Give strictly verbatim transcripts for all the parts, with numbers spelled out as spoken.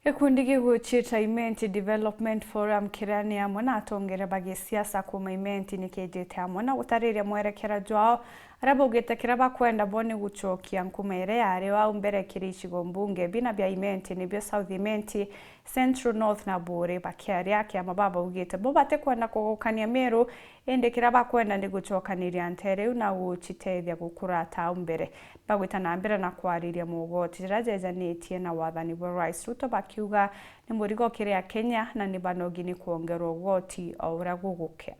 Gikundi giguciita Imenti Development Forum, kiria ni amwe na atongeria ba gisiasa kuuma Imenti, ni kiijite amwe na gutariria mwerekera jwao, aria baugite kiria bakwenda bo ni gucokia nkuma iria yari o au mbere kiri icigo mbunge bina bia Imenti, nibio South Imenti, Central, North na Buuri. Bakiaria, akiama baba baugite bo batikwenda kugukania Miru, indi kiria bakwenda ni gucokaniria nteere iu na guciteethia gukura ta au mbere. Bagwita na mbere na kwariria mogoti jaria jejanitie na wathani bwa Rais Ruto, bakiuga ni murigo kiri Akenya na ni banogi ni kwongerwa ugoti o uria gugukea.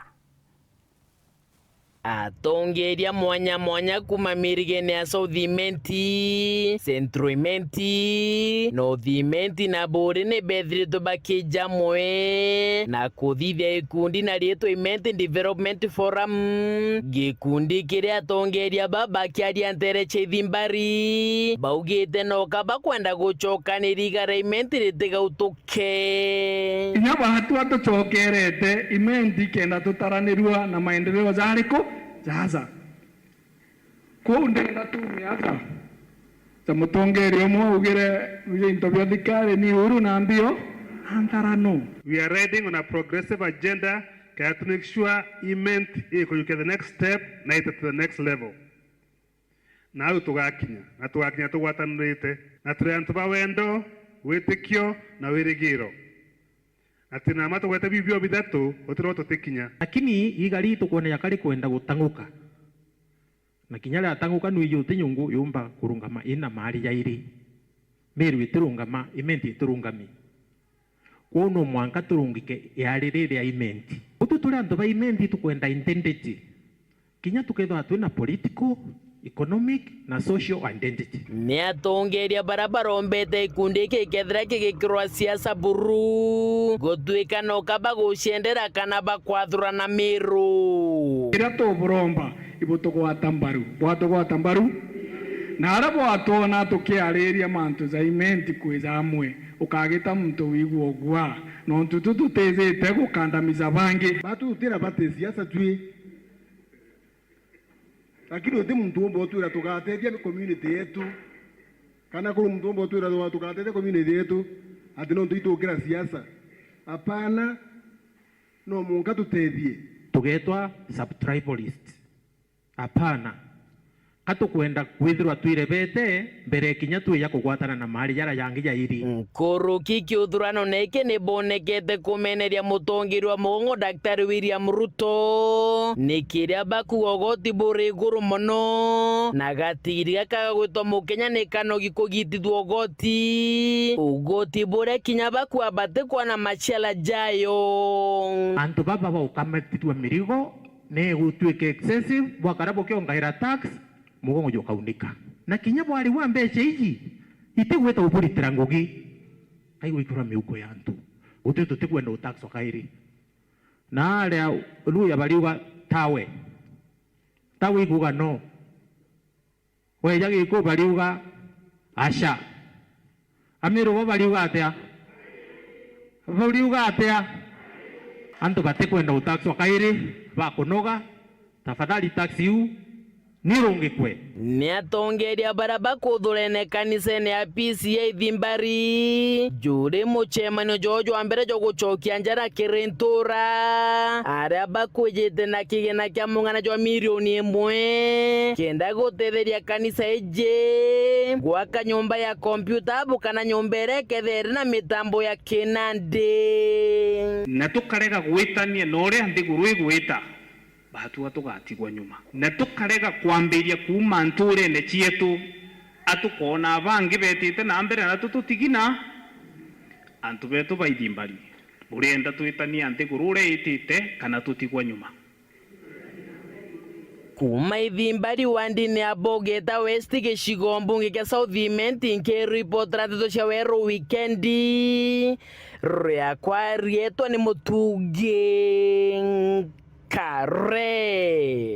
Atongeria mwanya mwanya kuuma mirigene ya South Imenti, Central Imenti, North Imenti na Buuri ni bethiritwe bakija amwe na kuthithia gikundi na riitwa Imenti Development Forum. Gikundi kiria atongeria baba bakiaria nteere cia Ithimbari baugite noka bakwenda gucokaniria igara Imenti ritigautuke. Kinya baatwa tucokerete Imenti kenda tutaranirua na maendeleo jariku jaja. Kwou ndenda tuume aja ja mutongeria umwe augire, "Bije into bia thikari ni uru na mbio na ntarano." We are riding on a progressive agenda, kaya to make sure Imenti ikujukia the next step na ite to the next level. Na au tugakinya, na tugakinya tugwatanirite, na turi antu ba wendo, witikio na wirigiro. Na twina mma tugwete biu bio bithatu, gutiro tutikinya. Lakini igari tukwona jakari kwenda gutang'uka. Na kinya riatang'uka nwiji uti nyungu yumba kurungama ina maari jairi. Miru itirungama, Imenti itirungami. Kwou no mwanka turungike iari riri ria Imenti. Utu turi antu ba Imenti tukwenda identity. Kinya tukethirwa twina political, economic na social identity. Ni atongeria baria barombete gikundi giki gikethira kigikirwa siasa buru, gutwika noka baguciendera kana bakwathurana Miru. Kiria tuburomba, ibutugwata mbaru. Bwatugwata mbaru? Na aria bwatwona tukiariria mantu ja Imenti kwija amwe, ukagita muntu wigua ugua, nontu tu tutijite gukandamiza bangi. Batu tutira bati siasa twi. Lakini uti muntu umba utwira tugatethia community yetu, kana kuri muntu umba utwira tuga-, tugatethia community yetu, ati nontu itukira siasa. Apana, no mwanka tutethie. Tugetwa sub-tribalist. Apana. Ka tukwenda kwithirwa twirebete mbere kinya twija kugwatana na maari jaria jangi jairi. Nkuruki kiuthurano niki ni bonekete kumeneria mutongeria wa mugongo Daktari William Ruto, ni kiria bakuga ugoti buri iguru mono, na gatigiri gaka gagwitwa Mukenya ni kanogi kugitithua ugoti, ugoti buria kinya bakua batikwona maciara jayo. Antu baba baukamatithua mirigo, ni gutwika excessive, bwakara bukiongaira tax, mugongo jukaunika. Na kinya bwari wa mbeca iji, itigwita uburitira ngugi, kaigwikirwa miuko ya antu. Guti tutikwenda utaxwa kairi. Na aria Luya bariuga tawe. Tawe ikuga no. Weja Gikuyu bariuga aca. Amiru bo bariuga atia? Bariuga atia? Antu batikwenda utaxwa kairi, bakunoga. Tafadhali tax iu nirungikwe. Ni atongeria baria bakuthurene kanisene ya P C A Ithimbari, juri mucemanio jwao jwa mbere jwa gucokia njara kiri ntura, aria bakwijite na kigina kia mung'ana jwa milioni imwe, kenda gutetheria kanisa iji gwaka nyumba ya computer hub kana nyumba iria ikethere na mitambo ya kinandi. Na tukarega gwitania na uria nthiguru igwita, batua tugatigwa nyuma. Na tukarega kwambiria kuuma nturene cietu, a tukoona bangi betite na mbere na tu tutigina. Antu betu ba Ithimbari, burienda twitania nthiguru uria itite kana tutigwa nyuma? Kuuma Ithimbari wandini ya Bogeta West, gicigo mbunge kia South Imenti, nkiripotera ndeto cia Weru Wikendi, riakwa rietwa ni Mutungi Nkare.